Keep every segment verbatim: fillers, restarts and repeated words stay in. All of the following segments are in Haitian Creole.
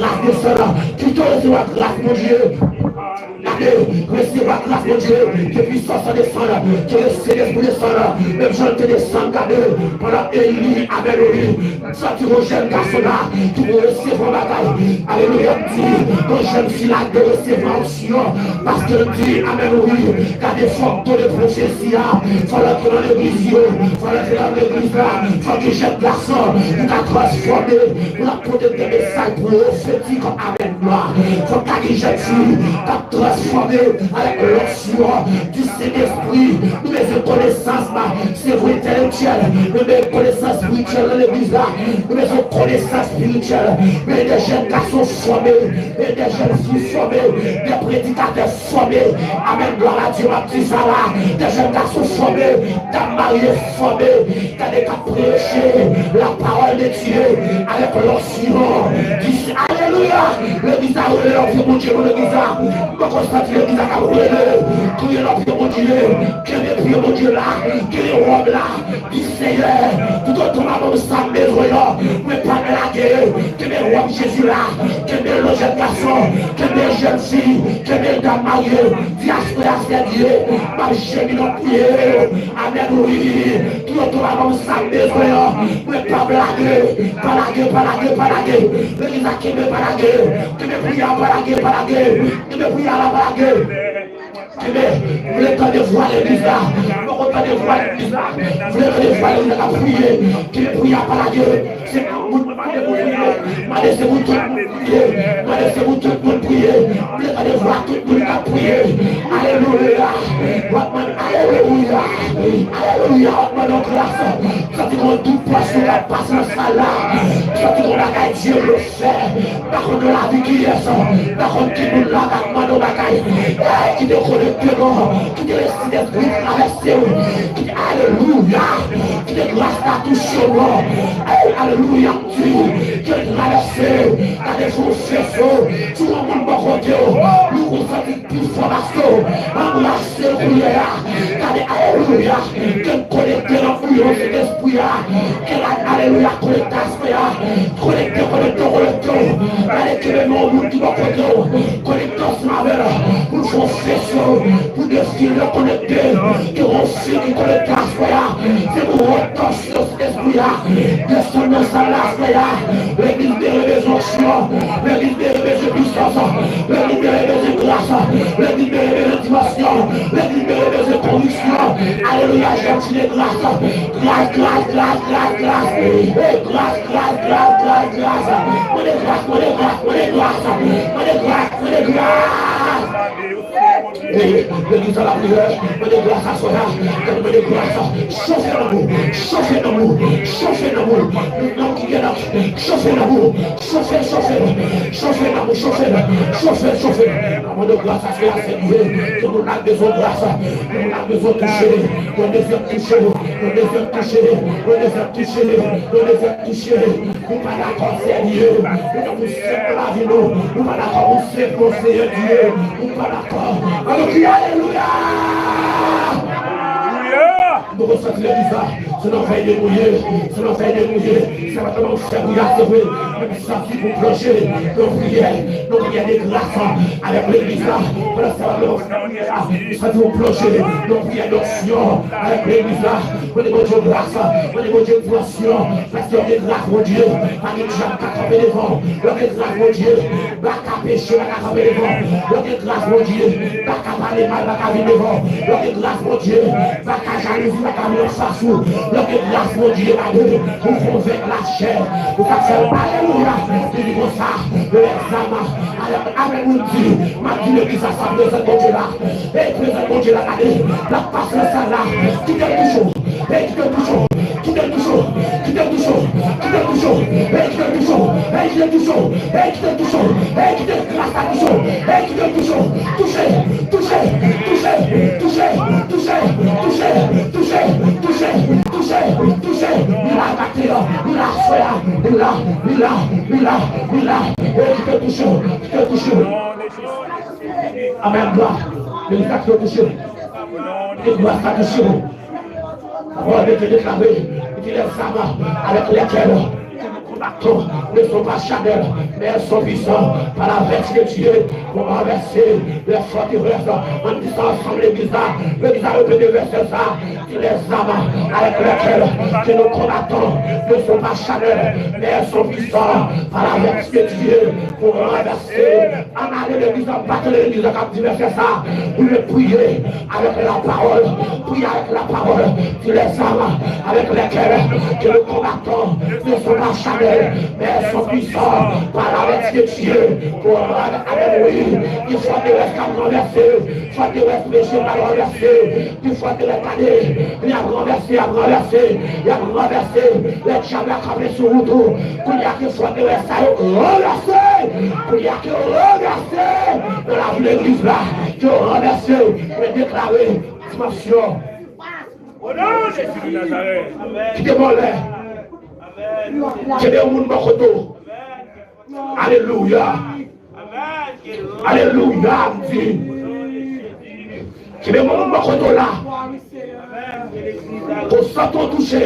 gras desann. Kite w resevwa gras Bondye. Gade, resevwa gras Bondye. Ke pwisans lan desann. Ke Sentespri desann. Menm jan l te desann, gade, pandan Eli, amèn, wi. Santi yon jèn gason la ki pou resevwa bagay. Alelouya, m di, yon jèn fi la dwe resevwa onksyon. Paske l di, amèn, wi, gade, fòk don de pwofesi a, fò l antre nan legliz yo, fò l antre nan legliz la, fòk yon jèn gason pou ka transfòme, pou l ap pote de mesaj pwofetik, amèn, glwa. Fòk gade jèn fi k ap transfòme avèk lòs Yo, di Sentespri, nou bezwen konesans, se vre, entèlektyèl, nou bezwen konesans espirityèl nan legliz la, nou bezwen konesans espirityèl, men de jèn gason fòme, men de jèn fi fòme, de predikatè fòme, amèn, glwa a Dye, m ap di sa la, de jèn gason fòme, dam marye fòme, gade k ap preche la parole de Dieu avec l'onction du Saint. Alelouya! Legliz la rele nan pye Bondye, non, legliz la. M poko santi legliz la k ap rele. Kriye nan pye Bondye. Kenbe pye Bondye la. Kenbe wòb la. Di, Seyè, toutotan w pa ban m sa m bezwen an, mwen p ap lage. Kenbe wòb Jezi la. Kenbe l, jèn gason. Kenbe jèn fi. Kenbe dam marye. Di, aswè a, Seyè, m ap jemi nan priye. Amèn, wi. Toutotan w pa ban m sa m bezwen an, mwen p ap lage. Pa lage, pa lage, pa lage. Legliz la, kenbe, pa lage. Kenbe priyè a, pa lage, pa lage. Kenbe priyè a la, pa lage. Kenbe, m vle tande vwa legliz la. M poko tande vwa legliz la. M vle tande vwa legliz la k ap priye. Kenbe priyè a, pa lage. Se pa moun mwen mande pou priye. Mande se pou tout moun priye. Mande se pou tout moun priye. M vle tande vwa tout moun k ap priye. Alelouya. W ap mande, alelouya. Alelouya. W ap mande yon gras. Santi gon dout pwòch ou k ap pase nan sal la. Santi gon bagay Dye vle fè. M pa konn nan lavi kiyès. M pa konn ki moun la k ap mande yon bagay. Ey, kite konekte non. Kite Sentespri travèse w. Kite, alelouya. Kite gras la touche w non. Ey, alelouya. Ke l travèse, gade sou feso, si w wè yon moun bò kote w, li konn santi l pi fò pase w, anbrase l kounye a. Gade, alelouya, ke l konekte nan bouyon Sentespri a. Ke l, alelouya, konekte a espri a. Konekte, konekte, konekte w. Gade, kenbe men yon moun ki bò kote w. Konekte ansanm avè l pou l fè yon feso, pou de fil yo konekte. Ke yon fil ki konekte a espri a. Se pou wotò Sentespri a desann nan sal la, frè a. Legliz Bere bezwen onksyon. Legliz Bere bezwen pwisans. Legliz Bere bezwen gras. Legliz Bere bezwen dimansyon. Legliz Bere bezwen konviksyon. Alelouya, jèn fi de gras. Gras, gras, gras, gras, gras. Ey, gras, gras, gras, gras, gras. Mande gras, mande gras, mande gras. Mande gras, mande gras. Ey, legliz la lapriyè, mande gras aswè a, mande gras, chofe nan mou, chofe nan mou, chofe nan mou, nan ki gen nan, chofe nan mou, chofe, chofe, chofe nan mou, chofe, chofe, chofe. Mande gras aswè a, Senyè, ke moun la bezwen gras, ke moun la bezwen touche, yon dezyèm touche, yon dezyèm touche, yon dezyèm touche, yon dezyèm touche. Nou pa dakò, Senyè. Nou nan pou senp nan lavi nou. Nou pa dakò pou senp nan Senyè Dye. Nou pa dakò. Ann nou kriye alelouya! Alelouya! Nou poko santi legliz la. Se nan vèy de nou ye. Se nan vèy de nou ye. Se pa tèlman fè priyè, se vre. Men m santi pou plonje nan priyè. Nan priyè de gras avèk legliz la. Pandan se tan, m santi pou plonje nan priyè d'onksyon avèk legliz la. Mande Bondye gras. Mande Bondye gras. Paske lè w gen gras Bondye, pa gen djab k ap kanpe devan w. Lè w gen gras Bondye, baka peche pa ka kanpe devan w. Lè w gen gras Bondye, baka pale mal pa ka vin devan w. Lè w gen gras Bondye, baka jalouzi pa ka vin anfas ou. Lè w gen gras Bondye, gade, ou konvenk lachè. Ou ka fè alelouya. Li di konsa, lè zam avèk, avèk moun di, m ap di legliz la sa prezans Bondye la. E prezans Bondye la, gade, l ap pase nan sal la. Kite l touche w. Ey, kite l touche w. Kite l touche w. Kite l touche w. Kite l touche w. Ey, kite l touche w. Ey, kite l touche w. Ey, kite l touche w. Ey, kite gras la touche w. Ey, kite l touche w. Touche, touche, touche. Li la, li la, li la, li la, li la, li la. Ey, kite l touche w. Kite l touche w. Amèn, glwa. Legliz la, kite l touche w. Ke gras la touche w. Pawòl de Dye deklare, li di lè zam avèk lèkèl Bâtons ne sont pas charnels, mais elles sont puissantes par la vertu de Dieu pour renverser les forteresses. Ann di sa ansanm, legliz la. Legliz la, repete vèsè sa. Di, les armes avec lesquelles que nous combattons ne sont pas charnelles, mais elles sont puissantes par la vertu de Dieu pour renverser. Ann ale legliz la, pa tande legliz la k ap di vèsè sa. Ou dwe priye avec la parole. Priye avec la parole. Di, les armes avec lesquelles que nous combattons ne sont pas charnelles, mais elles sont puissantes par la vertu de Dieu. Pour, amen, wi. Gen fòterès k ap ranvèse. Fòterès peche pral ranvèse. Gen fòterès gade. Y ap ranvèse, y ap ranvèse, y ap ranvèse. Lè dyab la kanpe sou wout ou, kounye a ke fòterès sa yo ranvèse. Kounye a ke yo ranvèse nan lavi legliz la. Ke yo ranvèse. Mwen deklare dimansyon. Kite vòlè. Kite yon moun bò kote w. Alelouya. Alelouya, m di. Kenbe yon moun bò kote w la. Ke w santi w touche.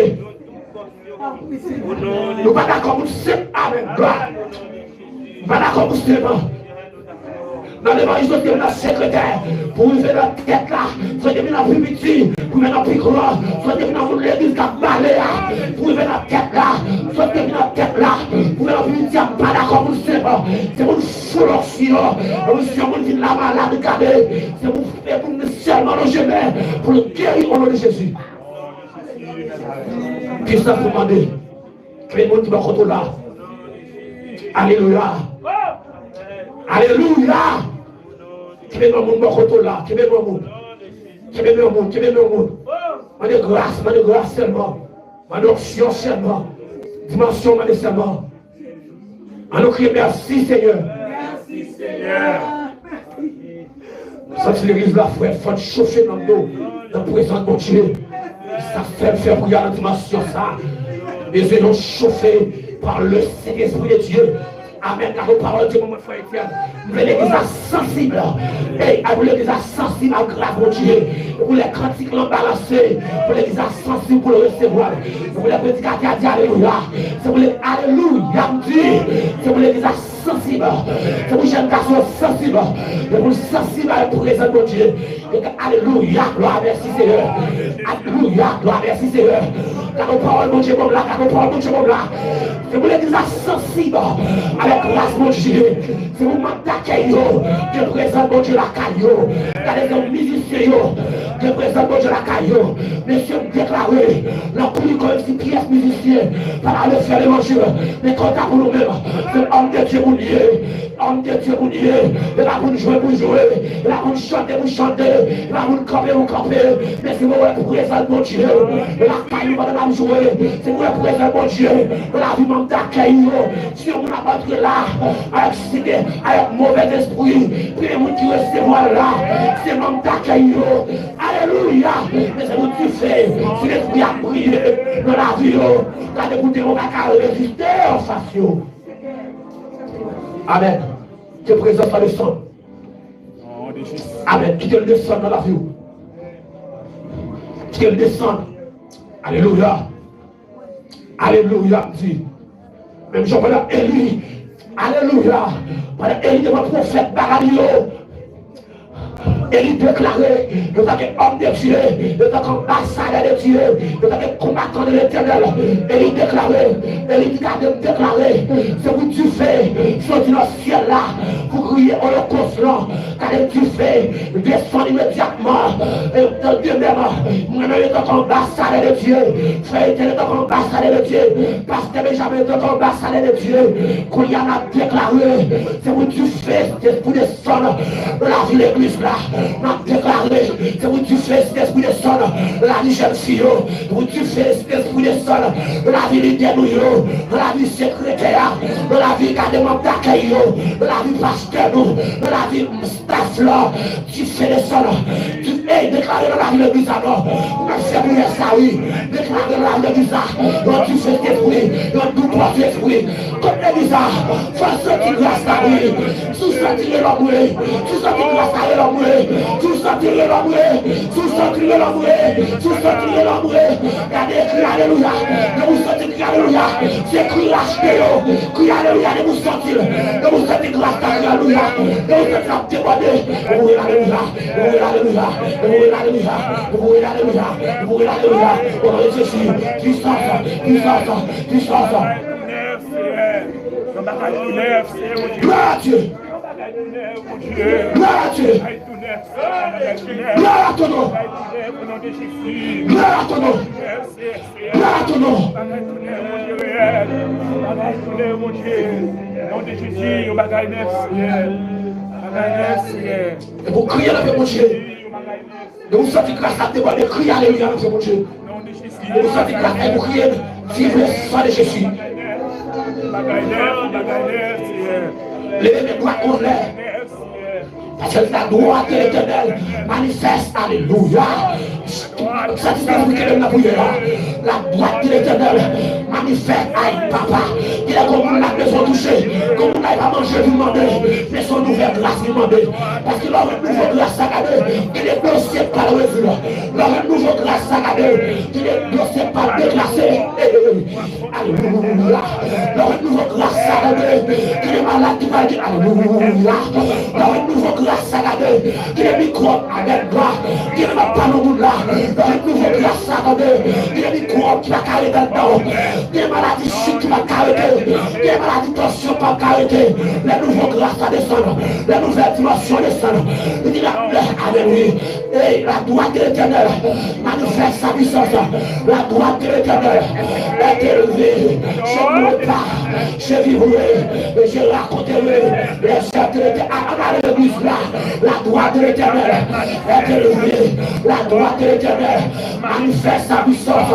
Nou pa dakò pou senp, amèn, glwa. Nou pa dakò pou senp. Nan levanjil, sot depi nan sekretè pou rive nan tèt la, sot depi nan pi piti pou rive nan pi gran, sot depi nan moun legliz k ap bale a pou rive nan tèt la, sot depi nan tèt la pou rive nan pi piti a. M pa dakò pou l senp. Se pou l fou l onksyon. E wi, si yon moun vin la malad, gade, se pou fè moun sèlman lonje men pou l geri o non de Jezi. Kisa pou mande? Kenbe moun ki bò kote w la. Alelouya. Alelouya. Kenbe yon moun bò kote w la. Kenbe yon moun. Kenbe yon moun. Kenbe yon moun. Mande gras, mande gras sèlman. Mande onksyon sèlman. Dimansyon, mande sèlman. Ann nou kriye, mèsi, Senyè. Mèsi, Senyè. Santi legliz la, frè, fò n chofe nanm nou nan prezans Bondye. Sa fè m fè priyè nan dimansyon sa. Bezwen nou chofe par le Saint-Esprit de Dieu. Amèn. Gade pawòl Dye ban mwen, frè Etienne. M vle legliz la sansib. Ey, a pou legliz la sansib a gras Bondye. Pou lè kantik lan balanse, pou legliz la sansib pou l resevwa l. Pou lè predikatè a di alelouya. Se pou lè, alelouya, m di. Se pou legliz la sansib. Se pou jèn gason yo sansib. Se pou l sansib avèk prezans Bondye. Yo ka, alelouya, glwa, mèsi Senyè. Alelouya, glwa, mèsi Senyè. Gade pawòl Bondye ban m la, gade pawòl Bondye ban m la. Se pou legliz la sansib avèk gras Bondye. Se pou manm dakèy yo gen prezans Bondye lakay yo. Gade, se mizisyen yo gen prezans Bondye lakay yo. Mesye, m deklare, nan pli kòm si pyès mizisyen pa ta vle fè levanjil, men kanta pou nou menm, se òm de Dye pou n ye. Òm de Dye pou n ye. E pa pou n jwe pou jwe. E pa pou n chante pou chante. E pa pou n kanpe pou kanpe. Men si mwen wè prezans Bondye lakay nou pandan n ap jwe, si mwen wè prezans Bondye nan lavi manm dakèy yo, si yon moun ap antre la avèk site, avèk movèzespri, premye moun ki resevwa l la, se manm dakèy yo. Alelouya! Men se pou dife Sentespri a briye nan lavi yo. Gade pou demon pa ka reziste anfas yo. Amèn. Ke prezans la desann. Amèn. Kite l desann nan lavi w. Kite l desann. Alelouya. Alelouya, m di. Menm jan pandan Eli. Alelouya. Pandan Eli te pran pwofèt Baal yo. Eli deklare, antanke òm de Dye, antanke anbasadè de Dye, antanke konbatan de Letènèl, Eli deklare, Eli di, gade, m deklare, se pou dife soti nan syèl la pou griye olokòs lan. Gade, dife desann imedyatman. E de menm, mwen menm, antanke anbasadè de Dye, frè Etèn, antanke anbasadè de Dye, pastè Benjamen, antanke anbasadè de Dye, kounye a n ap deklare, se pou dife, se pou desann nan lavi legliz la. N ap deklare, se pou dife Sentespri desann nan lavi jèn fi yo, se pou dife Sentespri desann nan lavi lidè nou yo, nan lavi sekretè a, nan lavi gade manm dakèy yo, nan lavi pastè nou, nan lavi staf la. Dife desann. Di, ey, deklare nan lavi legliz la non. Ou mèt fè priyè sa, wi. Deklare nan lavi legliz la. Yon dife Sentespri, yon doutwa Sentespri. Kot legliz la? Fò w santi gras la, wi. Si w santi l, rele m, wi. Si w santi gras la, rele m, wi. Si w santi l, rele m, wi. Si w santi l, rele m, wi. Si w santi l, rele m, wi. Gade, kri alelouya. Depi w santi l, kri alelouya. Se kri l achte yo. Kri alelouya depi w santi l. Depi w santi gras la, kri alelouya. Depi w santi l ap debòde, ou rele alelouya. Ou rele alelouya. Ou rele alelouya. Ou rele alelouya. Ou rele alelouya. O non de Jezi. Pisans, pisans, pisans. Glwa a Dye. Glwa a Dye. Glwa a ton non. Glwa a ton non. Glwa a ton non. E pou kriye nan pye Bondye. Depi w santi gras la ap debòde, kriye alelouya nan pye Bondye. Depi w santi gras la, e pou kriye, vive le sang de Jésus. Leve men dwat ou anlè. Paske la droite de l'Éternel manifeste, alelouya. Sentespri, kenbe m nan priyè a. La droite de l'Éternel manifeste, ay papa. Gen lè gon moun la bezwen touche, gon moun la pa manje pou mande, men se yon nouvèl gras li mande. Paske lè w jwenn nouvo gras sa, gade, gen de dosye k pral rezoud. Lè w jwenn nouvo gras sa, gade, gen de dosye k pral deklase. Alelouya. Lè w jwenn nouvo gras sa, gade, gen de malad ki pral gen. Alelouya. Lè w jwenn nouvo gras sa, gade, gen de mikwòb, amèn, glwa, ki gen nan panno moun la. Lè w jwenn nouvo gras sa, tande, gen de mikwòb ki pa ka rete anndan w. Gen maladi chik ki pa ka rete. Gen maladi tansyon ki pa ka rete. Lè nouvo gras la desann, lè nouvèl dimansyon desann, li di la, amèn, wi. Et la droite de l'Éternel manifeste sa puissance. La droite de l'Éternel est élevée. Je ne mourrai pas, je vivrai et je raconterai les œuvres de l'Éternel. Ann ale legliz la. La droite de l'Éternel est élevée. La droite de l'Éternel manifeste sa puissance.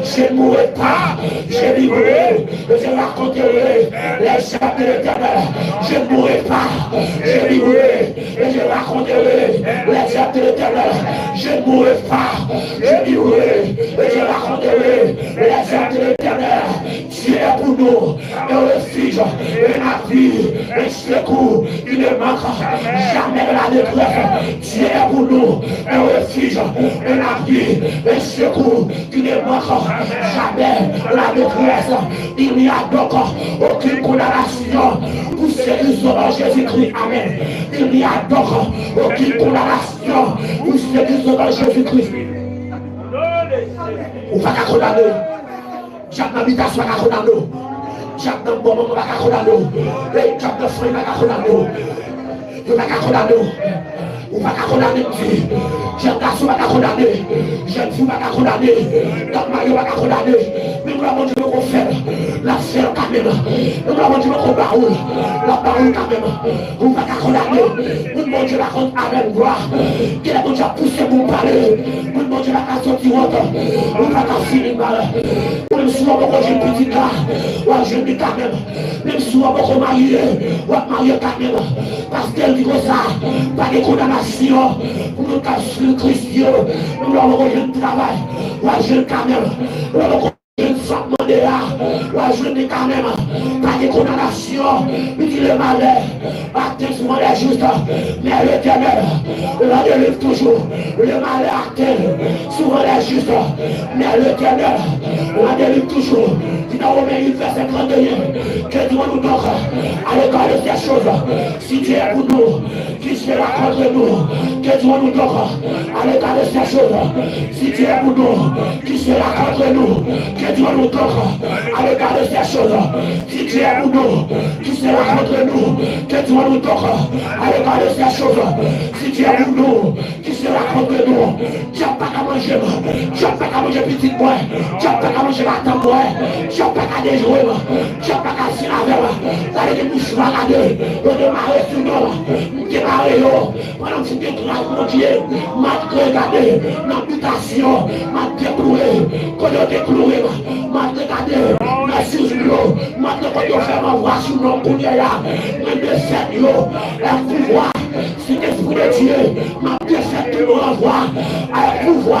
Je ne mourrai pas, je vivrai et je raconterai les œuvres de l'Éternel. Je ne mourrai pas, je vivrai et je raconterai les œuvres de l'Éternel. Je ne mourrai pas, je vivrai et je raconterai les œuvres de l'Éternel. Dieu est pour nous un refuge, un appui, un secours qui ne manque jamais de la détresse. Dieu est pour nous un refuge, un appui, un secours qui ne manque jamais de la détresse. Il n'y a donc aucune condamnation pour ceux qui sont en Jésus-Christ. Amen. Il n'y a donc aucune condamnation pour ceux qui sont en Jésus-Christ. Ou pa ka kondane. Dyab nan bitasyon pa ka kondane w. Dyab nan bò manman pa ka kondane w. Ey, dyab nan fanmi pa ka kondane w. Yo pa ka kondane w. Ou pa ka kondane m di. Jèn gason pa ka kondane. Jèn fi pa ka kondane. Dam marye pa ka kondane. Menm lè Bondye poko fè l, l ap fè l kanmenm. Menm lè Bondye poko ba ou l, l ap ba ou l kanmenm. Ou pa ka kondane. Moun Bondye pa konn avè l glwa. Genlè Bondye ap pouse moun pale. Moun Bondye pa ka soti wont. Ou pa ka fini mal. Menm si w poko jwenn pitit la, w ap jwenn li kanmenm. Menm si w poko marye, w ap marye kanmenm. Paske l di konsa, pa gen kondanasyon pou moun k ap swiv Kris yo. Menm lè w poko jwenn travay, w ap jwenn kanmenm. Lè w poko jwenn sa w ap mande a, w ap jwenn li kanmenm. Pa gen kondanasyon. Li di le malheur atteint souvent les justes, mais l'Éternel l'en délivre toujours. Le malheur atteint souvent les justes, mais l'Éternel l'en délivre toujours. Di nan Women uit vèsè trannteyen, que dirons-nous donc à l'égard de ces choses? Si Dieu est pour nous, qui sera contre nous? Que dirons-nous donc à l'égard de ces choses? Si Dieu est pour nous, qui sera contre nous? Que dirons-nous donc à l'égard de ces choses? Si Dieu est pour nous, qui sera contre nous? Que dirons-nous donc à l'égard de ces choses? Si Dieu est pour nous, qui sera contre nous? Dyab pa ka manje m. Dyab pa ka manje pitit mwen. Dyab pa ka manje madanm mwen. Dyab pa ka dejwe m. Dyab pa ka fin avè m. Gade ki mouchwa, gade. Yo demare sou non m. M demare yo. Pandan m fin gen gras Bondye, m ap gade nan bitasyon, m ap dekloure kote yo dekloure m, m ap gade nan sous dlo, m ap gade kote yo fè m anvwa sou non m kounye a. Mwen defèt yo, èk pouvwa, Sentespri de Dye, m ap defèt tout ranvwa, èk pouvwa,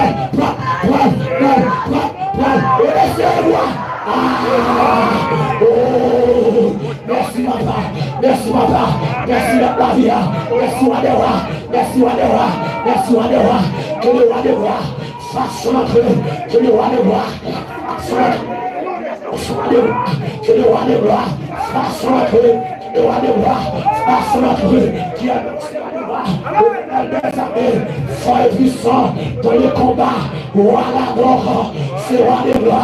pran, pran, pran, pran, pran, pran. Ou mesye, ou a. Ah! Oh! Mèsi, papa. Mèsi, papa. Mèsi, mèt lavi a. Mèsi, wa dè wa. Mèsi, wa dè wa. Mèsi, wa dè wa. Ke le wa dè wa. Fason antre. Ke le wa dè wa. Fason antre. Ke le wa dè wa. Fason antre. Ke le wa dè wa. Fason antre. Ki anonse wa dè wa. Letènèl dèzame, fò e pwisan dans le combat. Wa la mò, se wa dè wa.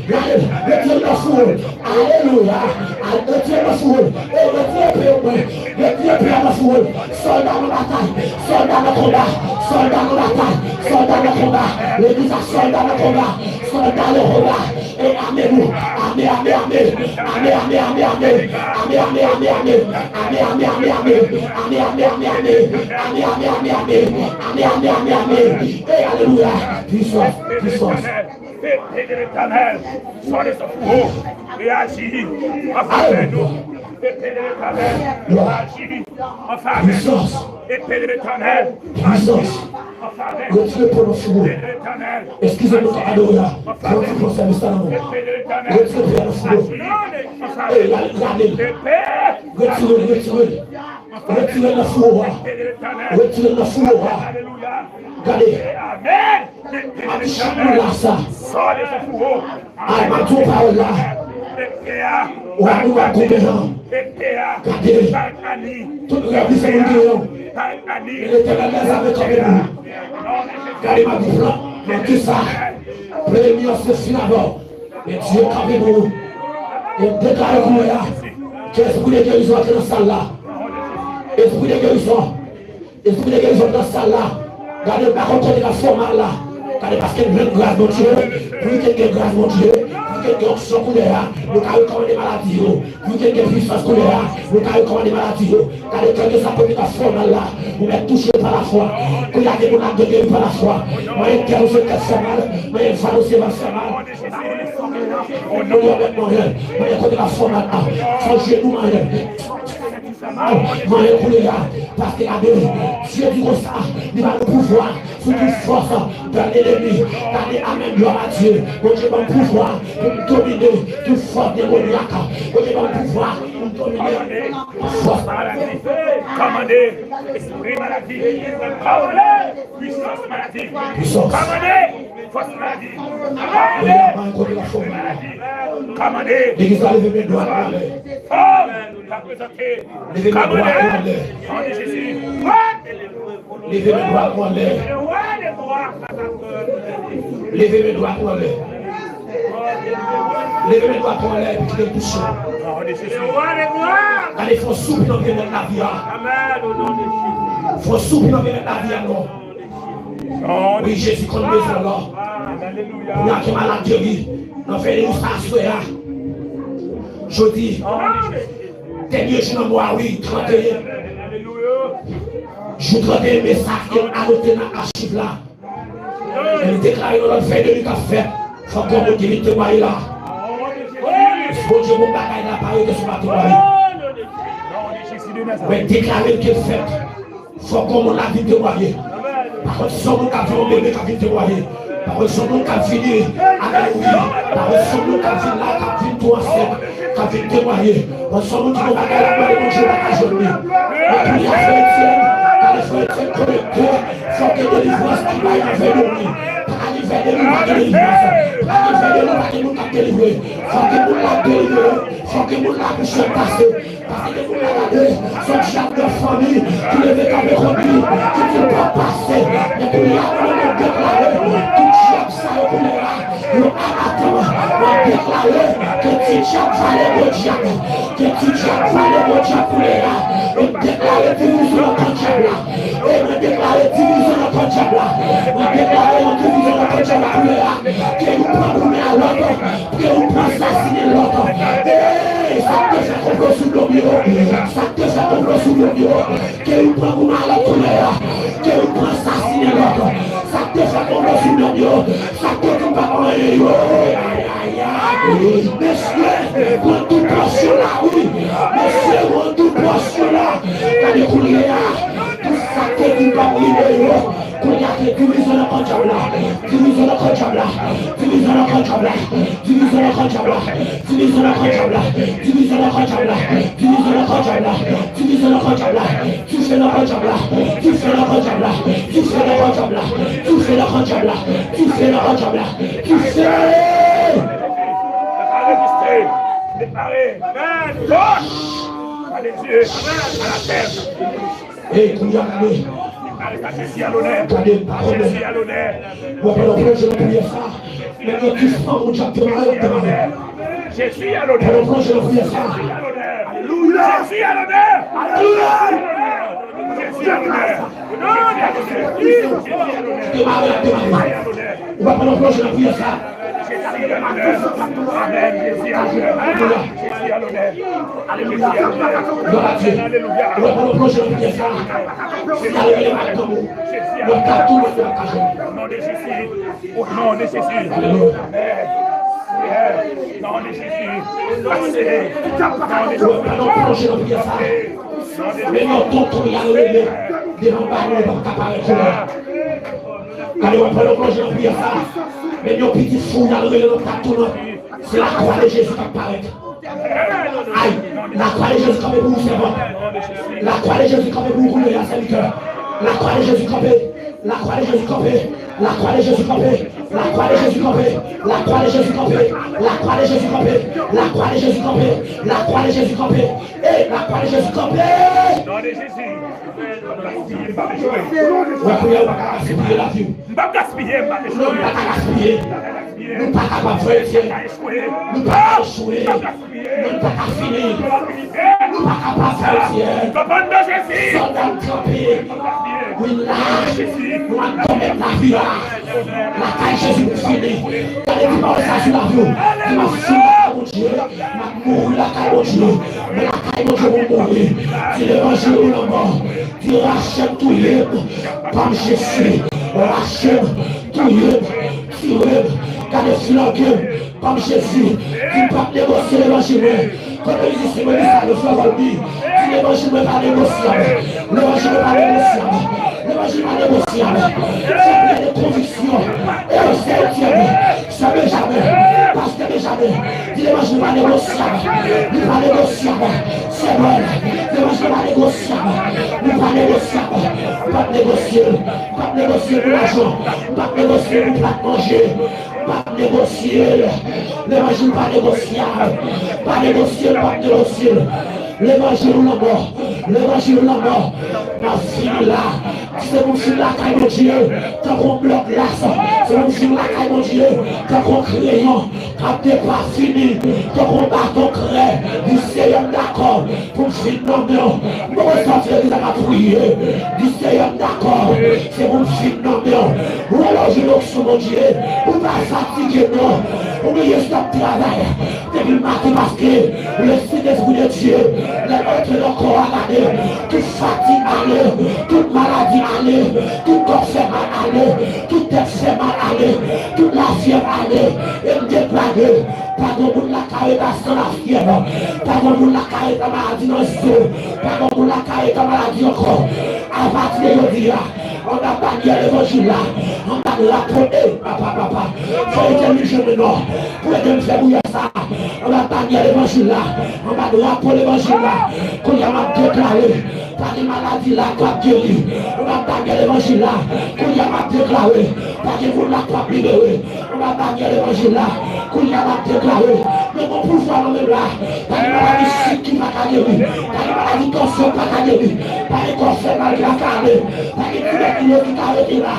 Gade l. Retire l nan fou. Alelouya. Al retire l nan fou. E retire epe yo mwen. Retire epe a nan fou. Sòlda nan batay. Sòlda nan konba. Sòlda nan batay. Sòlda nan konba. Legliz la sòlda nan konba. Sòlda nan konba. E ame nou. Ame, ame, ame. Ame, ame, ame, ame. Ame, ame, ame, ame. Ame, ame, ame, ame. Ame, ame, ame, ame. Ame, ame, ame, ame. Ame, ame, ame, ame. E alelouya. Pwisans, pwisans. Epe de Letènèl, sòti sou fou, reyaji an favè nou. Epe de Letènèl, reyaji an favè nou. Epe de Letènèl, reyaji an favè nou. Retire epe nan fou. Eskize nou, adore a. Pran ti pran sèvis la nan men. Retire epe a nan fou. Ey, gade, gade. Retire l, retire l. Retire l nan fou a. Retire l nan fou a. Gade. Amen. Ap chanm la sa. Ay, m ap di w pawòl la. Ou a nou a goumen an. Gade. Tout rèv li se moun genyen. E Letènèl dèzame kanpe pou ou. Gade, m ap di plan, m ap di sa. Premye se fin avè w. Men Dye kanpe pou ou. E m deklare kounye a ke espri de gerizon antre nan sal la. Espri de gerizon. Espri de gerizon nan sal la. Gade, m pa konn kote k ap fè w mal la. Gade, paske l jwenn gras Bondye. Pou l te gen gras Bondye, pou l te gen onksyon kounye a, nou ka rekòmande maladi yo. Pou l te gen pwisans kounye a, nou ka rekòmande maladi yo. Gade, kèlkeswa kote k ap fè w mal la, ou mèt touche l pa lafwa. Kounye a, gen moun ap geri pa lafwa. Manyen kè ou se kè fè mal, manyen vant ou se vant fè mal. Kounye a, mèt manyen, manyen kote k ap fè w mal la. Fò jenou manyen. Manyen kounye a, paske gade, Dye di konsa, li ba nou pouvwa sou tout fòs dan lenmi. Gade, amèn, glwa a Dye. Bondye ban m pouvwa pou m domine tout fòs demonyak. Bondye ban m pouvwa pou m domine tout fòs maladi. Kòmande, espri maladi, kòmande, pwisans maladi. Pwisans. Kòmande, fòs maladi. Kòmande, espri maladi. Kòmande. Legliz la, leve men dwat nou anlè. Fòs k ap prezante. Leve men dwat nou anlè. Leve men dwat nou anlè. Leve men dwat nou anlè. Leve men dwat nou anlè epi kite l touche w. Gade, fò w soupi nan byenèt lavi a. Fò w soupi nan byenèt lavi a, non. Wi, Jezi konn bezwen w la. Kounye a ke malad geri. Nan vennde sa aswè a. Jodi, dènye jou nan mwa a, wi, tranteyen. Jou tranteyen me sa ke anote nan achiv la. E li deklare yon lòt vennde li k ap fèt. Fòk yon moun ki vin temwaye la. Bondye, bon bagay la pa rete sou pa temwaye. Mwen deklare l ke l fèt. Fòk yon moun la vin temwaye. Pa kont se yon moun k ap vin yon bebe k ap vin temwaye. Pa kont se yon moun k ap vini, alelouya. Pa kont se yon moun k ap vin la, k ap vin tou ansent, k ap vin temwaye. Bon, se yon moun ki gon bagay la mande Bondye pa ka jwenn li. Mwen priye frè Etienne, gade frè Etienne konekte, fòk gen delivrans ki bay nan vennde w wi. Pa ka gen vennde nou pa gen delivrans. Pa ka gen vennde nou pa gen moun k ap delivre. Fòk gen moun la delivre, fòk gen moun la pou chèn kase. Paske gen moun la gade, se dyab nan fanmi ki leve kanpe kont li, ki di l p ap pase. Men kounye a, mwen, mwen deklare, tout dyab sa yo kounye a, yo ann atann, mwen deklare ke ti dyab vale gwo dyab, ke ti dyab vale gwo dyab kounye a, mwen deklare divizyon nan kan dyab la. E mwen deklare divizyon nan kan dyab la. Mwen deklare yon divizyon nan kan dyab la kounye a. Ke youn pran goumen a lòt, ke youn pran sasinen lòt. Ey, sa k te fè konplo sou do m yo, sa k te fè konplo sou do m yo, ke youn pran goumen a lòt kounye a. Ke youn pran sasinen lòt. Sa k te fè konplo sou do m yo, sa k te di m pa konn anyen yo. Mesye, pran tout pòsyon la, wi. Mesye, pran tout pòsyon la. Gade kounye a. Tout sa k te di m p ap rive yo. Kounye a ke divizyon nan kan dyab la. Divizyon nan kan dyab la. Divizyon nan kan dyab la. Divizyon nan kan dyab la. Dife nan kan dyab la. Dife nan kan dyab la. Dife nan kan dyab la. Dife nan kan dyab la. Dife nan kan dyab la. Dife nan kan dyab la. Dife nan kan dyab la. Dife nan kan dyab la. Dife! Deklare, deklare. Amen. Lòch! Amen. Amen. Alatè. Ey, kounye a gade. Deklare sa Jezi a lonè. Gade, pa konnen. Jezi a lonè. Mwen pandan plonje nan priyè sa. Men yon ti fanm ou dyab te mare, te mare. Jezi a lonè. Pandan plonje nan priyè sa. Jezi a lonè. Alelouya. Jezi a lonè. Jezi a lonè. Te mare, te mare. Ou pa pandan plonje nan priyè sa. Amen. Jezi a lonè. Jezi a lonè. Alelouya. Glwa a Dye. Alelouya. Ou pa pandan plonje nan priyè sa. Si ale rele madanm ou. Mwen ka tou mwen ka jwenn. Au nom de Jésus. Au nom de Jésus. Alelouya. Amen. Yes. Nom de Jésus. Pase. Nom de Jésus. Ou pa pandan plonje nan priyè sa. Men yon tonton y al rele devan baron yo p ap ka parèt yo la. Gade w ap pran yon plonje nan priyè sa. Men yon pitit fou y al rele nan kat tounant. Se lakwa de Jezi k ap parèt. Ay, lakwa de Jezi kanpe pou ou, sèvant. Lakwa de Jezi kanpe pou ou kounye a, sèvitè. Lakwa de Jezi kanpe. Lakwa de Jezi kanpe. Lakwa de Jezi kanpe. Lakwa de Jezi kanpe. Lakwa de Jezi kanpe. Lakwa de Jezi kanpe. Lakwa de Jezi kanpe. Lakwa de Jezi kanpe. Ey, lakwa de Jezi kanpe. Non de Jezi. Wè kounye a ou pa ka gaspiye lavi w. M p ap gaspiye, m p ap echwe. Non, nou pa ka gaspiye. Nou pa kapab fè etye. Nou pa ka echwe. Nou pa ka echwe. Nou pa ka fini. Nou pa kapab fè etye. Sòlda m kanpe. Wi la. Nou ap konmèt lavi a. Lakay Jezi pou fini. Gade ti pawòl sa sou lavi w. Di m ap fini lakay Bondye. M ap mouri lakay Bondye. Men lakay Bondye pou m mouri. Di levanjil ou lanmò. Di rache m touye m. Ban m Jezi. Rache m touye m. Tire m. Gade flanke m. Ban m Jezi. Di m p ap negosye levanjil mwen. Kote mizisyen mwen di sa yo fè vòl di. Di levanjil mwen pa negosyab. Levanjil mwen pa negosyab. Levanjil pa negosyab. Se priyè de konviksyon. E yo se Etienne. Se Benjamin. Pastè Benjamin. Di levanjil pa negosyab. Li pa negosyab. Se mwen. Levanjil pa negosyab. Li pa negosyab. M p ap negosye l. M p ap negosye l pou lajan. M p ap negosye l pou plat manje. M p ap negosye l. Levanjil pa negosyab. Pa negosye l, m p ap negosye l. Levanjil ou lanmò. Levanjil lanmò, n ap fini la. Se pou m fin lakay Bondye, tankou yon blòk glas. Se pou m fin lakay Bondye, tankou yon kreyon k ap depafini, tankou yon baton krè. Di, Seyè, m dakò pou m fin nan men w. M poko sòti legliz la, m ap priye. Di, Seyè, m dakò, se pou m fin nan men w. Rele w jwenn onksyon Bondye. Ou pa fatige, non. Ou bliye si w ap travay depi maten, paske le Saint-Esprit de Dieu, lè l antre nan kò a, gade, tout fatig ale, tout maladi ale, tout kò fè mal ale, tout tèt fè mal ale, tout lafyèv ale. E m deklare, pa gen moun la ka rete san lafyèv, pa gen moun la ka rete maladi nan zo, pa gen moun la ka rete maladi nan kò. Apati de jodi a, anba banyè levanjil la, anba drapo, e, papa, papa, fò Etènèl jwenn mwen non, pou ede m fè priyè sa a, anba banyè levanjil la, anba drapo levanjil la, kounye a m ap deklare, pa gen maladi la k ap geri, anba banyè levanjil la, kounye a m ap deklare, pa gen moun la k ap libere, anba banyè levanjil la, kounye a m ap deklare, men gon pouvwa nan men m la. Pa gen maladi sik ki pa ka geri. Pa gen maladi tansyon ki pa ka geri. Pa gen kò fè mal ki pa ka ale. Pa gen tibèkiloz ki ka rete la.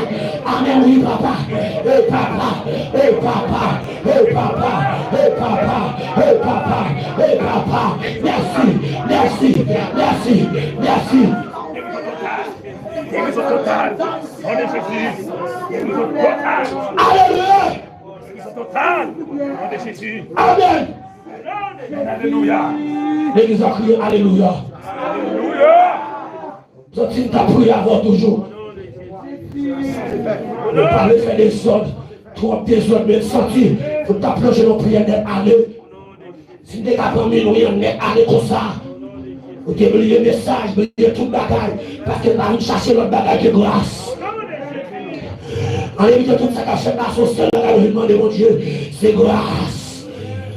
Amèn, wi, papa. E papa, e papa, e papa, e papa, e papa, e papa. Mèsi, mèsi, mèsi, mèsi. Alelouya! Guérison totale, au nom de Jésus. Amèn. Alelouya. Legliz la kriye alelouya. Alelouya. Santi m ta priye avè w toujou. Nou pa vle fè dezòd, twòp dezòd, men m santi pou m ta plonje nan priyè nèt ale. Si m te ka pran minwi an nèt ale konsa, ou te bliye mesaj, bliye tout bagay, paske n pa vin chache lòt bagay ke gras. Ann evite tout sa k ap fèt la, se yon sèl bagay nou vin mande Bondye, se gras.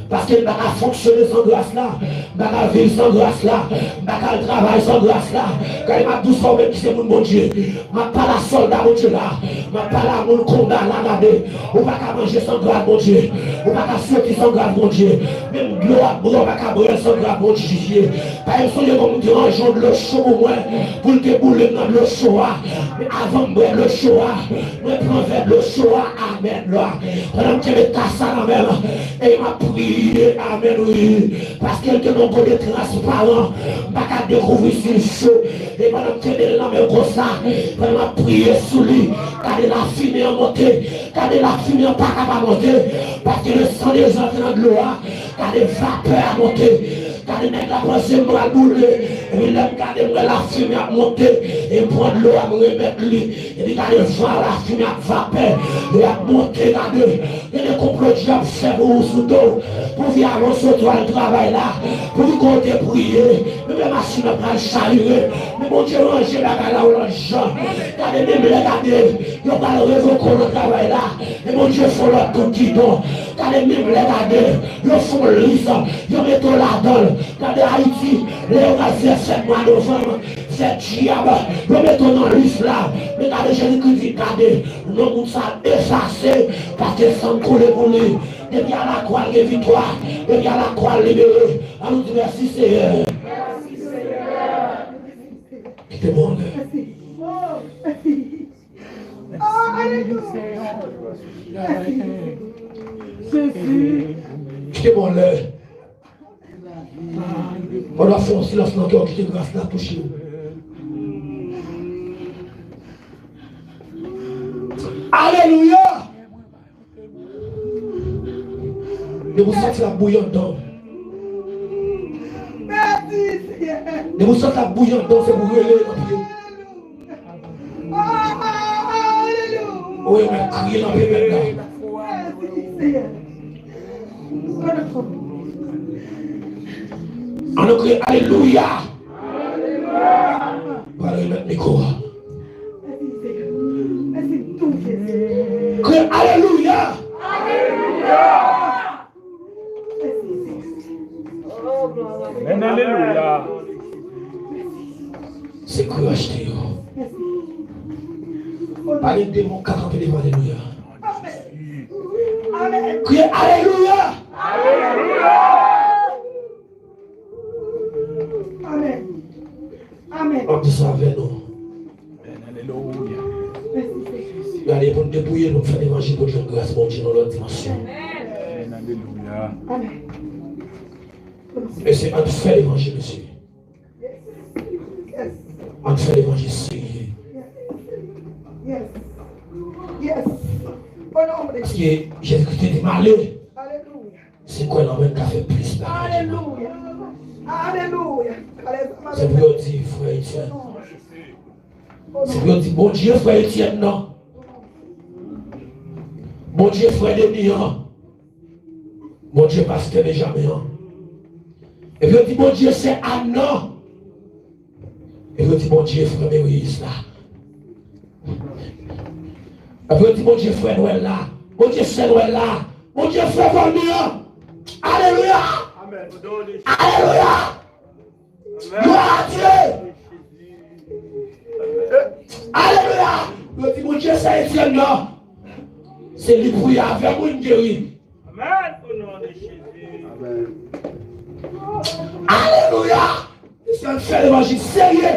Paske m pa ka fonksyone san gras la, m pa ka viv san gras la, m pa ka al travay san gras la. Gade, m ap di w sa, ou menm ki se moun Bondye. M ap pale a sòlda Bondye la. M ap pale a moun konba la, gade. Ou pa ka manje san gras Bondye. Ou pa ka soti san gras Bondye. Menm dlo w ap bwè, ou pa ka bwè l san gras Bondye. Pa janm sonje gon moun ki ranje yon dlo cho pou mwen, pou l te boule m nan dlo cho a. Men avan m bwè dlo cho a, mwen pran vè dlo cho a, amèn la. Pandan m kenbe tas la nan men m, e m ap priye, amèn, wi. Paske l te nan gode transparan, m pa ka dekouvri si l cho. E pandan m kenbe l nan men konsa, pandan m ap priye sou li, gade lafimen an monte. Gade lafimen an pa ka pa monte. Paske le san de Jan te nan dlo a. Gade vapè a monte. Gade nèg la panse m pral boule. Epi lè m gade, m wè lafimen ap monte. E m pran dlo a, m remèt li. Epi gade van, lafimen ak vapè. E ap monte, gade. Gen de konplo dyab fè pou ou sou do w, pou w vin avanse w twal travay la, pou w vin kote priye. Menm lè machin nan pral chavire, men Bondye ranje bagay la yon lòt jan. Gade, menm lè gade, yo pral revoke w nan travay la, men Bondye fè yon lòt kout gidon. Gade, menm lè gade, yo fè yon lis, yo mete w ladan l. Gade Ayiti, lè yo pral fè fèt mwa novanm, fèt dyab, yo mete w nan lis la. Men gade, Jezikri di, gade, non moun sa efase, paske san koule pou li. Depi a lakwa l gen viktwa, depi a lakwa l libere. Ann nou di, mèsi Seyè. Kite bon lè. Kite bon lè. Pandan w ap fè yon silans nan kè w, kite gras la touche w. Alelouya! Depi w santi l ap bouyi anndan w. Depi w santi l ap bouyi anndan w, se pou w rele nan pye w. Wi, ou mèt kriye nan pye mèt la. Ann nou kriye alelouya. Pral remèt mikwo a. Kriye alelouya. Amen, alelouya. Se kri achte yo. Pa gen demon k ka kanpe devan alelouya. Kriye alelouya. Alelouya. Amen. Jezi avè nou. Amèn. Alelouya. Gade, pou n debouye nou, fè levanjil pou jwenn gras Bondye nan lòt dimansyon. Amèn. Alelouya. Mesye, ann fè levanjil, mesye. Ann fè levanjil serye. Paske Jezikri te di m ale. Si n kwè nan mwen, n ka fè plis bagay. Alelouya. Alelouya. Se pou yo di, frè Etienne. Se pou yo di, Bondye frè Etienne nan. Bondye frè Denis an. Bondye pastè Benjamin an. Epi yo di, Bondye sè Ann nan. Epi yo di, Bondye frè Meriz la. Epi yo di, Bondye frè Nwèl la. Bondye sè Nwèl la. Bondye frè Valmir an. Alelouya. Alelouya. Glwa a Dye. Alelouya. Yo di, Bondye sè Etienne nan. Se li priye avè mwen, m geri. Amèn. O non de Jezi. Amèn. Alelouya. Mesye, ann fè levanjil serye.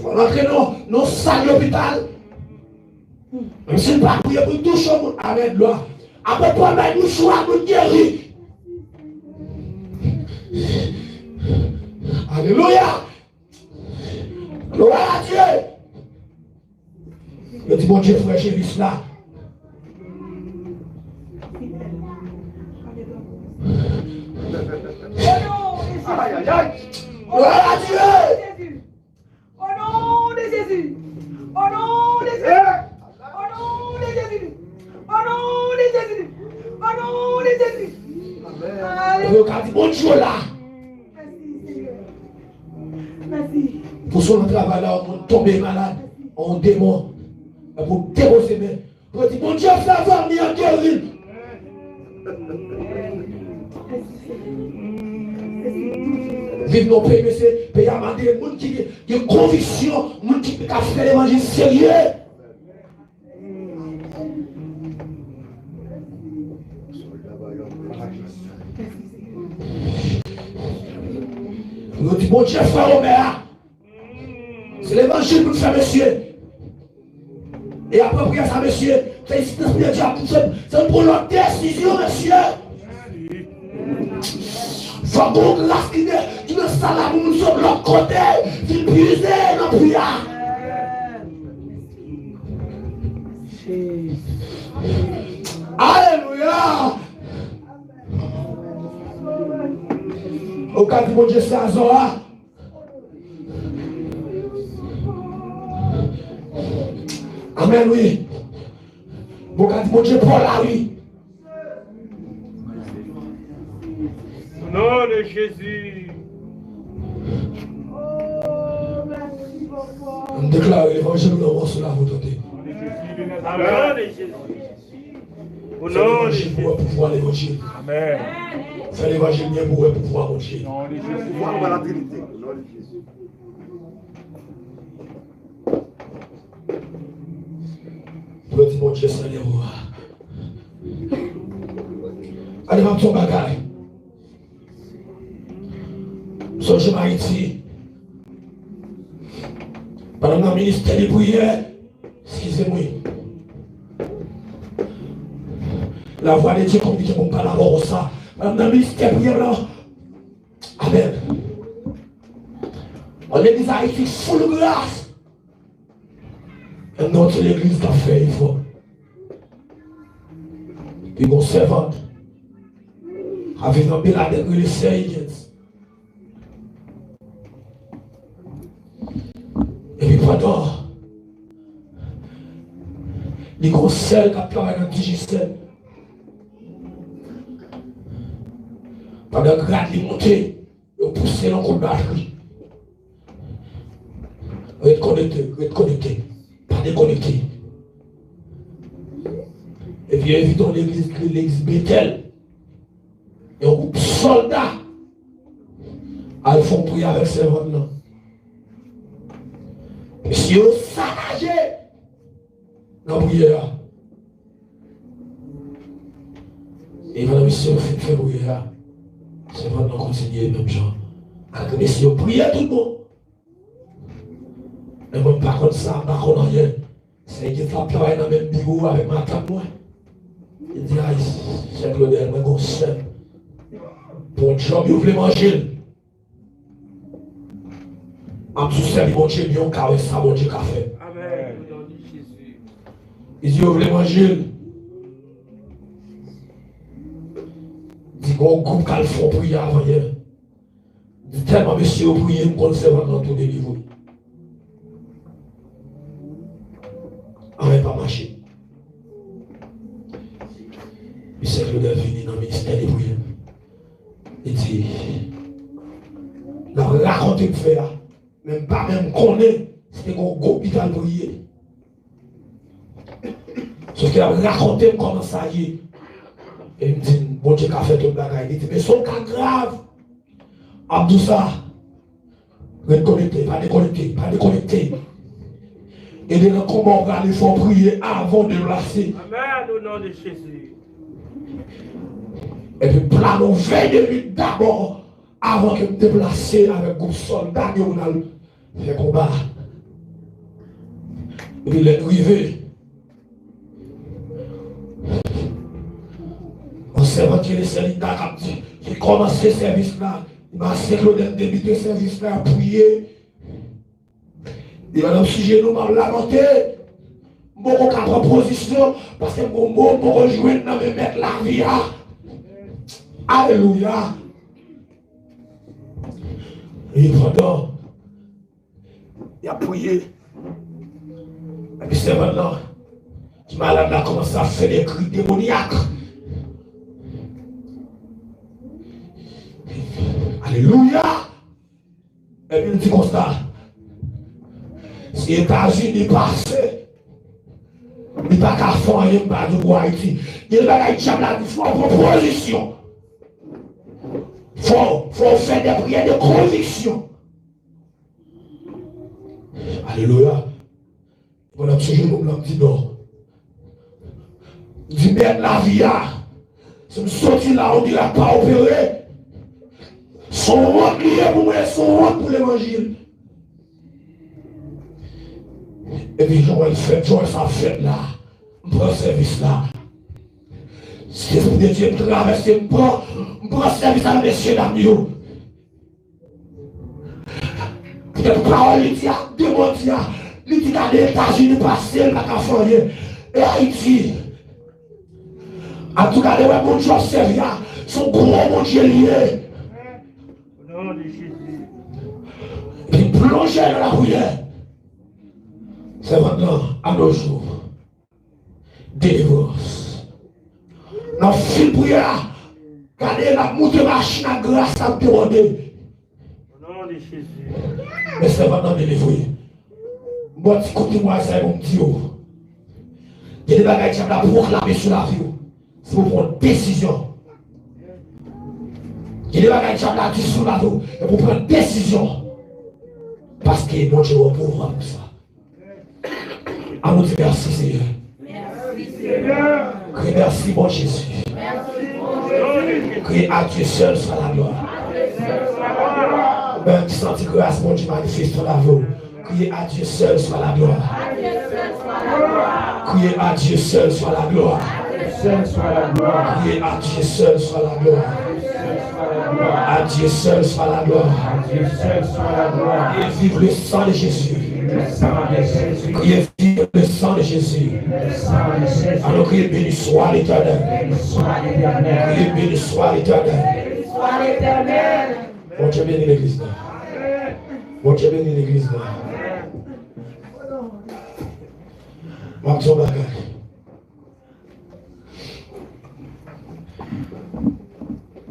Fò n antre nan, nan sal lopital. Menm si n pa priye pou n touche yon moun. Amèn, glwa. Apre pou bay mouchwa, moun geri. Alelouya. Glwa a Dye. Yo di, Bondye frè Jelis la. Ayayay. Glwa a Dye. O non de Jezi. O non de Jezi. O non de Jezi. O non de Jezi. O non de Jezi. Alelouya. Yo ka di, Bondye la. Mèsi, Senyè. Mèsi. Pou sou nan travay la, yon moun tonbe malad, yon demon. Epi w depoze men. Pou di, Bondye fè zanmi an geri l. Viv nan peyi, mesye, peyi a mande moun ki gen, gen konviksyon, moun ki ka fè levanjil serye. Yo di, Bondye frè Romè a. Se levanjil pou n fè, mesye. E apre priyè sa, mesye, felisite Espirityèl pou se, se pou lòt desizyon, mesye. Fòk gon gras ki de, ki nan sal la pou moun sot lòt kote, vin pize nan pri a. Alelouya! Ou ka di Bondye se azò a. Amèn, wi. Bon, ka di Bondye pa w la, wi. O non de Jezi. Ann deklare levanjil nan mòso la, pou tande. Amèn. Fè levanjil pou wè pouvwa levanjil. Amèn. Fè levanjil byen pou wè pouvwa Bondye. Non de Jezi. Pouvwa anba Latrinite. Non de Jezi. Pou yo di Bondye Senyè ou a. Gade, m ap di yon bagay. Sonje m Ayiti. Pandan m nan ministè de priyè, eskize m wi. Lavwadedye kominike pou m pale avè w konsa. Pandan m nan ministè priyè la, amèn. Yon legliz Ayiti foul gras. Menm nan yon ti legliz k ap fè efò. Li gon sèvant k ap viv nan Beladè k rele Sè Higgins. Epi pandan li gon sè l k ap travay nan Digicel. Pandan grad li monte, yo pouse l yon kout batri. Ret konekte, ret konekte. Pa dekonekte. Epi yo envite w legliz, legliz Betèl. Yon gwoup sòlda al fè yon priyè avèk sèvant lan. Mesye yo sakaje nan priyè a. E pandan misye yo fin fè priyè a, sèvant Sèvant lan kontinye menm jan. Al remèsye yo, priye tout bon. Men mwen m pa konn sa, m pa konn anyen. Sèvant la ap travay nan menm biwo avèk matant mwen. Li di, ay, sè Claudel, mwen gon sèm. Bon djòb yo vle manje l. M ap di w sèvi Bondye byen, w ka wè sa Bondye ka fè. Amèn. Li di yo vle manje l. Di gon gwoup k al fè yon priyè avan yè. Di tèlman mesye yo priye, m konn sèvant lan tou delivre. Anyen pa mache. Misye Claudel vini nan ministè li priye. Li di, l ap rakonte m fè a, men m pa menm konnen si te gon gwoup li t al priye. Sòf ke l ap rakonte m kòman sa ye. E m di, Bondye ka fè tout bagay. Li di, men se yon ka grav. M ap di w sa, ret konekte, pa dekonekte, pa dekonekte. E dedan konba w prale, fò w priye avan w deplase. Amèn, o non de Jezi. Epi plane w vennde nwit dabò, avan ke m deplase avèk gwoup sòlda m yo pou n al fè konba. Epi lè n rive, yon sèvant ki rele Sè Linda k ap di, ki kòmanse sèvis la, li pase Claudel debite sèvis la, priye. Li pandan m sou jenou, m ap lamante. M poko ka pran pozisyon, paske m gon mo m poko jwenn nan men mèt lavi a. Alelouya. E pandan y ap priye, epi sèvant lan ki malad la kòmanse ap fè de kri demonyak. Alelouya! Epi l di konsa, si Etazini pase, li pa ka fè anyen, m pa di pou Ayiti. Gen bagay dyab la di fò w pran pozisyon. Fò, fò w fè de priyè de konviksyon. Alelouya. Pandan m sou jenou m nan, m di non. M di mèt lavi a, si m soti la, on dirait pa opere. Se yon wont li ye pou mwen, se yon wont pou levanjil. Epi jan w wè l fèt, jan w wè sa fèt la, m pran sèvis la. Sentespri de Dye m travèse, m pran, m pran sèvis avèk mesye dam yo. Poutèt pawòl li di a, demon di a, li di gade Etazini pase, l pa ka fè anyen. E Ayiti, an tou ka, lè w wè Bondye w ap sèvi a, se yon gwo Bondye li ye. O non de Jezi. Li plonje nan lapriyè. Sèvant lan, a nos jours. Delivrans. Nan fin priyè a, gade l ap moute machin ak gras ap debòde. O non de Jezi. Men sèvant nan delivre. M ba w ti kout limwaj sa yo pou m di w. Gen de bagay dyab la pwoklame sou lavi w. Se pou w pran desizyon. Gen de bagay dyab la di sou lavi w. E pou w pran desizyon. Paske Bondye wè w pouvwa pou sa. An nou di mèsi, Senyè. Kriye mèsi, bon Jezi. Kriye à Dieu seul soit la gloire. Ou menm ki santi gras Bondye manifeste nan lavi w, kriye à Dieu seul soit la gloire. Kriye à Dieu seul soit la gloire. Kriye à Dieu seul soit la gloire. À Dieu seul soit la gloire. Et vive le sang de Jésus. Kriye vive le sang de Jésus. Alò kriye béni soit l'Éternel. Kriye béni soit l'Éternel. Bondye beni legliz la. Bondye beni legliz la. M ap di yon bagay.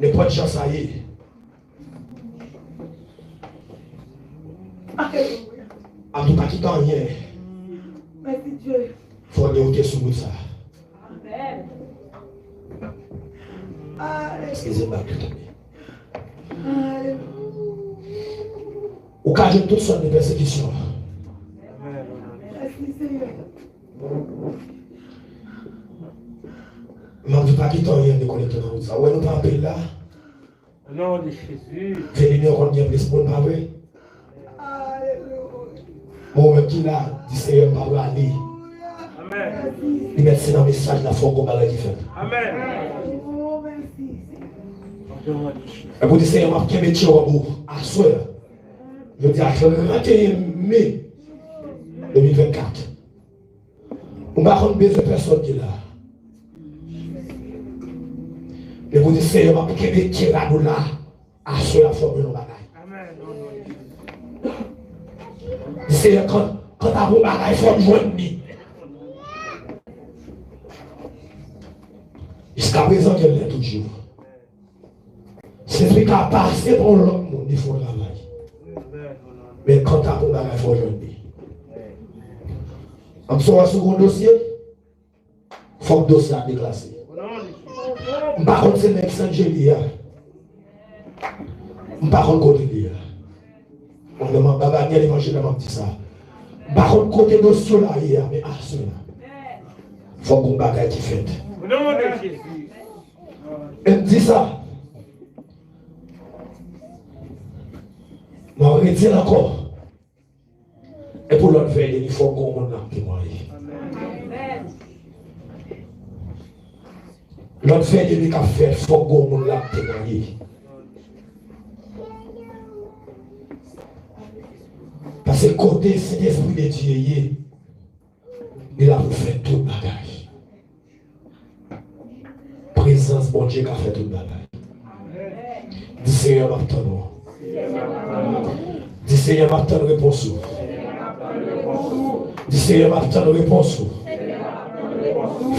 Nenpòt jan sa ye. Alelouya. Ap di pa kite anyen. Mèsi Dye. Fò w te sou wout sa. Amèn. Eskize m, m ap tonbe. Alelouya. Ou ka jwenn tout sòt de pèsekisyon. Mèsi Senyè. M ap di pa kite anyen dekonekte nan wout sa. Ou wè nou pa anpil la. Non de Jezi. Vini nou konn gen plis moun, pa vre? Mwen menm ki la, di Seyè m pa prale. Amèn. Li mèt se nan mesaj la, fòk gon bagay ki fèt. Amèn. E pou di Seyè m ap kenbe tye w an bou aswè. Jodi a trannteyen me de mil vennkat. Ou pa konn bezwen pèsòn ki la. Men pou di Seyè m ap kenbe tye rad ou la. Aswè a fò m jwenn yon bagay. Di Seyè, kan, kanta pou bagay fò m jwenn li. Jiskaprezan gen lè toujou. Sentespri ka pase pa yon lòt moun, li fè yon travay. Men kanta pou bagay fò w jwenn li. Ann sou wè sou yon dosye. Fòk dosye a deklase. M pa konn se nèg Sent Jeli a. M pa konn kote li ye a. Mwen menm anba banyè levanjil la m ap di sa. M pa konn kote dosye w la ye a, men aswè a, fòk gon bagay ki fèt. E m di sa. M ap redi l ankò. E pou lòt vèy de li, fòk gon moun l ap temwaye. Lòt vèy de li k ap fèt, fòk gon moun l ap temwaye. Paske kote Sentespri de Dye ye, li la pou fè tout bagay. Prezans Bondye ka fè tout bagay. Di, Seyè, m ap tann ou. Di, Seyè, m ap tann repons ou. Di, Seyè, m ap tann repons ou.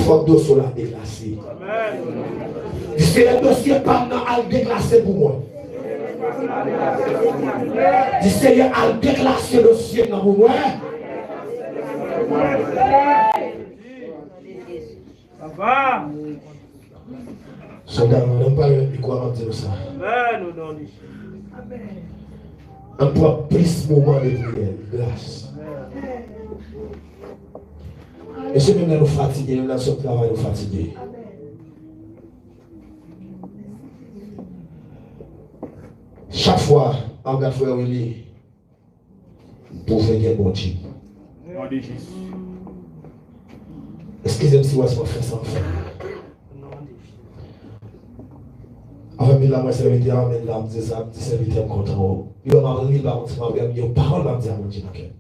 Fòk dosye w la deklase. Di, Seyè, dosye pa m nan, al deklase pou mwen. Di, Seyè, al deklase dosye m nan pou mwen. Papa. Sòlda, ann pale avèk mikwo a, m ap di nou sa. Amèn, o non de Jezi. Ann pran plis moman de priyè, gras. Mesye, menm lè nou fatige, menm lè n sot travay, nou fatige. Chak fwa, m ap gad frè Willy, Pwouve gen Bondye. Non de Jezi. Eskize m si w wè si m ap fè sa m fè. Avè m vin la, mwen sèvitè a, men la m di sa, m di sèvitè m kontan w. Yo, m ap ri, m pa konn si m ap ri, men yon pawòl m ap di a Bondye nan kè m.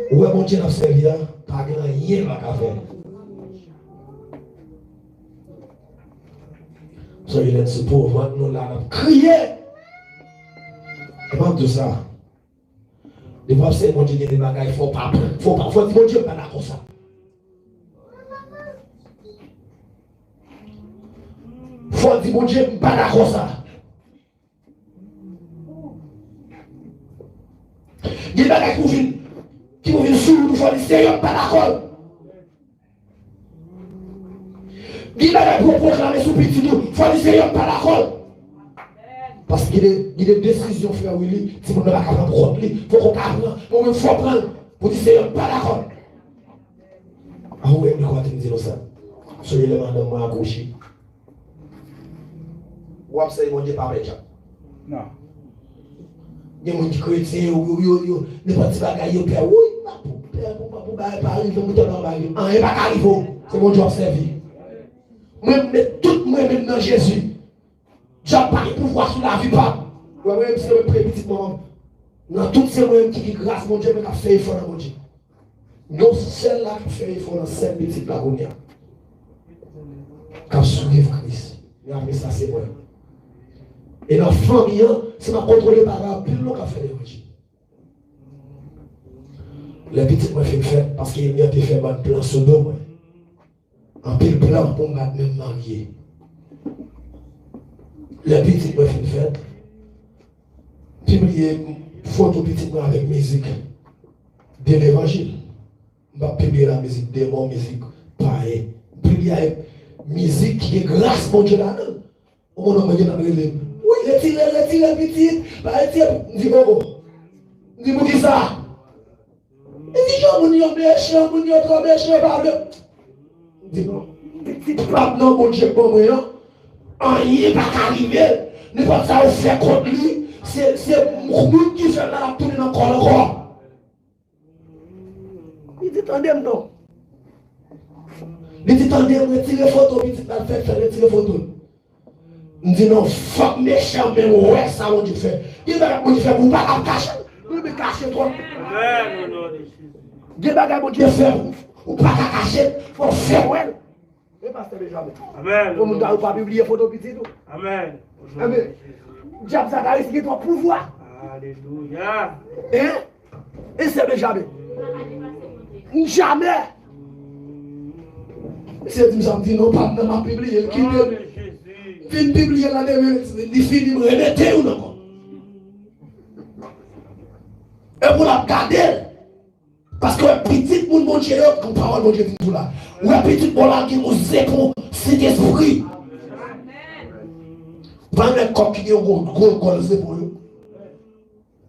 Ou wè Bondye n ap sèvi a, pa gen anyen l pa ka fè. Sonje lè n sou po vant nou la, n ap kriye. E pa m di w sa. Depi w ap sèvi Bondye, gen de bagay fò w pa, fò w pa, fò w di Bondye, m pa dakò sa. Fò w di Bondye, m pa dakò sa. Gen bagay ki pou vin, ki pou vin sou wout ou, fò di Seyè, m pa dakò l. Gen bagay pou w pwoklame sou pitit ou, fò di Seyè, m pa dakò l. Paske gen de, gen de desizyon, frè Willy, timoun nan pa ka pran pou kont li, fòk ou ka pran, ou menm fò w pran l, pou di Seyè, m pa dakò l. A, ou wè, m kwè te m di nou sa. Sonje lè madanm mwen akouche. W ap sèvi Bondye pa pè djab. Non. Gen moun ki kretyen, yo, yo, yo, yo, nenpòt ti bagay, yo pè. Wi, pa pou pè, pou, pou, pou bagay pa rive, pou tèlman bagay. Anyen pa ka rive w. Se Bondye w ap sèvi. Mwen, m met tout mwen menm nan Jezi. Djab pa gen pouvwa sou lavi pa m. Ou wè, mwen menm, se mwen premye pitit manman m. Nan tout, se mwen menm ki gen gras Bondye, men k ap fè efò nan Bondye. Yon sèl la k ap fè efò nan sèt pitit la kounye a. K ap swiv Kris. Men apre sa, se mwen. E nan fanmi an, si m ap kontwole bagay, anpil non k ap fè levanjil. Lè pitit mwen fin fèt, paske ènmi an te fè bann plan sou do mwen. Anpil plan pou m pa t menm marye. Lè pitit mwen fin fèt, pibliye foto pitit mwen avèk mizik de levanjil. M p ap pibliye la mizik demon, mizik payen. M pibliye avèk mizik ki gen gras Bondye ladan l. Yon nonm mwen gentan rele m. Wi, retire, retire pitit, pa retire. M di, o, o. M di, poukisa? Li di, jan moun yo mechan, moun yo twò mechan, yo pa vle. M di, non. pitit pa m nan Bondye k ban mwen an, anyen pa ka rive l. Nenpòt sa yo fè kont li, se, se moun ki fè l la, l ap tounen nan kò l ankò. Li di, "Tande m non." Li di, "Tande m, retire foto pitit la." L fè, fè retire foto l. M di, "Non, fòk mechan menm wè sa Bondye fè." Gen bagay Bondye fè pou ou pa ka kache. Ou renmen kache twòp. Amèn, o non de Jezi. Gen bagay Bondye fè pou ou, ou pa ka kache, fò w fè wè l. E pastè Benjamin. Amèn. Pou moun ta yo pa pibliye foto pitit ou. Amèn. Amèn. Dyab sa ta resi gen twòp pouvwa. Alelouya. Hein? E sè Benjamin. Jamè. Misye di m sa, m di non, pa m nan, m ap pibliye l, kite l. Fin pibliye l la demen, li fini, m remete youn ankò. E pou l ap gade l. Paske wè pitit moun Bondye yo, kon pawòl Bondye di m tou la. Wè pitit bò la gen yon zepon Sentespri. Pa nèg kòk ki gen yon gwo, gwo gòl zepon yo.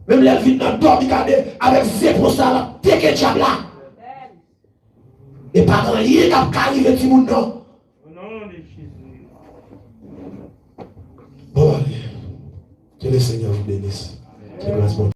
Menm lè l vin nan dòmi gade avèk zepon sa l ap teke dyab la. E pa gen anyen k ap ka rive timoun nan. O non de Jezi. Bon, ale. Que le Seigneur vous bénisse. Que grâce